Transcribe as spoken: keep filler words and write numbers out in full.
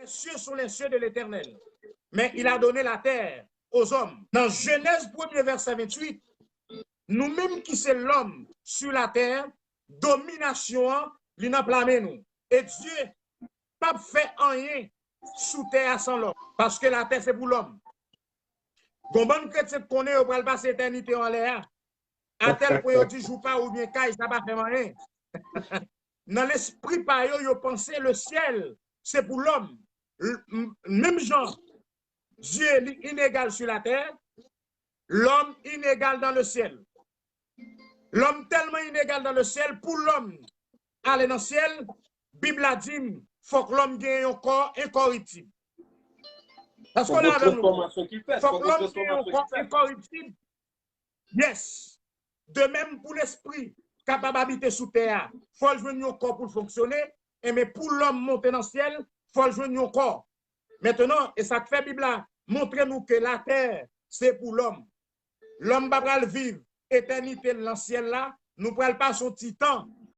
cieux sont les cieux de l'Éternel, mais il a donné la terre aux hommes. Nan Jenèz premye vèsè venntuit, nou menm ki se lòm sou latè, dominasyon an, li nan pla men nou. E Dye p ap fè anyen sou tè a san lòm, paske latè se pou lòm. Gon bann kretyen k konnen yo pral pase etènite yo anlè a. Atèl pwen yo di jou pa oubyen kay, sa pa fè m anyen. Nan lespri pa yo, yo panse le syèl se pou lòm. L- m- Menm jan Dye li inegal sou latè, lòm inegal dan le syèl. Lòm tèlman inegal dan le syèl, pou lòm ale nan syèl, Bib la di n fòk lòm gen yon kò enkòriptib. Èske w la avè m? Fòk lòm gen yon kò enkòriptib. Yes. De menm pou lespri kapab abite sou tè a, fò l jwenn yon kò pou l fonksyone. Enben, pou lòm monte nan syèl, fò l jwenn yon kò. Mentnan, e sa k fè Bib la montre nou ke latè se pou lòm. Lòm pa pral viv etènite l nan syèl la, nou pral pase yon ti tan